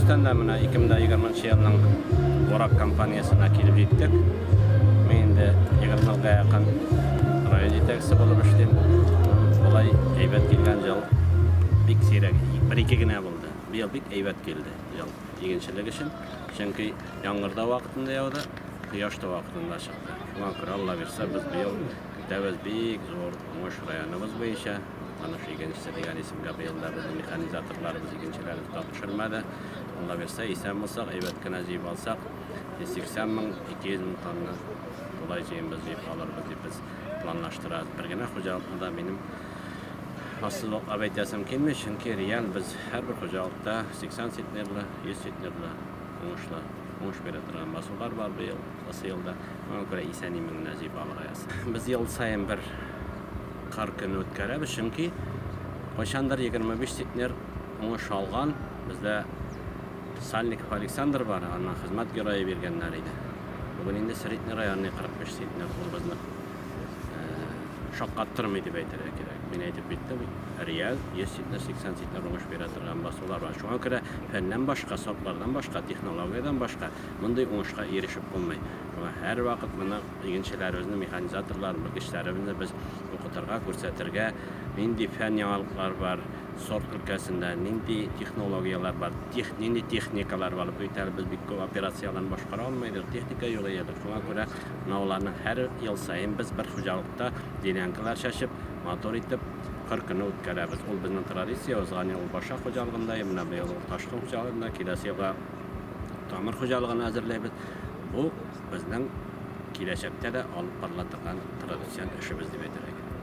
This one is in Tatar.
Дөрестән дә, менә 2020 елның урак кампаниясенә килеп җиттек. Мин инде 20 елга якын район җитәкчесе булып эшлим. Болай әйбәт килгән ел бик сирәк, бер-ике генә булды. Быел бик әйбәт килде ел игенчелек өчен. Чөнки яңгыр да вакытында яуды, кояш та вакытында чыкты. Шуңа күрә, Алла бирсә, без быел көтәбез бик зур уңыш районыбыз буенча. Таныш игенчесе дигән исемгә быел да безнең механизаторларыбыз, игенчеләребез тап төшермәде. Алла бирсә, исән булсак, әйбәт кенә җыеп алсак, 180 мең, 200 мең тонна тулай җыембыз җыеп алырбыз дип без планлаштырабыз. Бер генә хуҗалыкны да минем ассызыклап әйтәсем килми, чөнки реаль без һәрбер хуҗалыкта 80 центнерлы, 100 центнерлы уңышлы уңыш бирә торган басулар бар быел, осы елда. Шуңа күрә исән-имин генә җыеп алырга язсын. Без ел саен бер кыр көне үткәрәбез, чөнки кайчандыр 25 центнер уңыш алган бездә Сальников Александр бар, аннан хезмәт герое биргәннәр иде. Бүген инде средний районный 45 центнер, ул безне шаккаттырмый дип әйтергә кирәк. Мин әйтеп киттем, реаль 100 центнер, 80 центнер уңыш бирә торган басулар бар. Шуңа күрә фәннән башка, сортлардан башка, технологиядән башка мондый уңышка ирешеп булмый. Шуңа һәрвакыт моны игенчеләребезне, механизаторларны, белгечләребезне без укытырга, күрсәтергә, нинди фән яңалыклары бар, сорт өлкәсендә нинди технологияләр бар, тех, нинди техникалар бар. Бит әле без бик күп операцияләрне башкара алмыйбыз, техника юк иде. Шуңа күрә менә аларны һәр ел саен без бер хуҗалыкта делянкалар чәчеп, матур итеп кыр көне үткәрәбез. Ул безнең традиция, узган ел ул Башак хуҗалыгында, менә быел ул Ташкын хуҗалыгында, киләсе елга Тамыр хуҗалыгын әзерләйбез. Бу безнең киләчәктә дә алып барыла торган традицион эшебез дип әйтергә кирәк.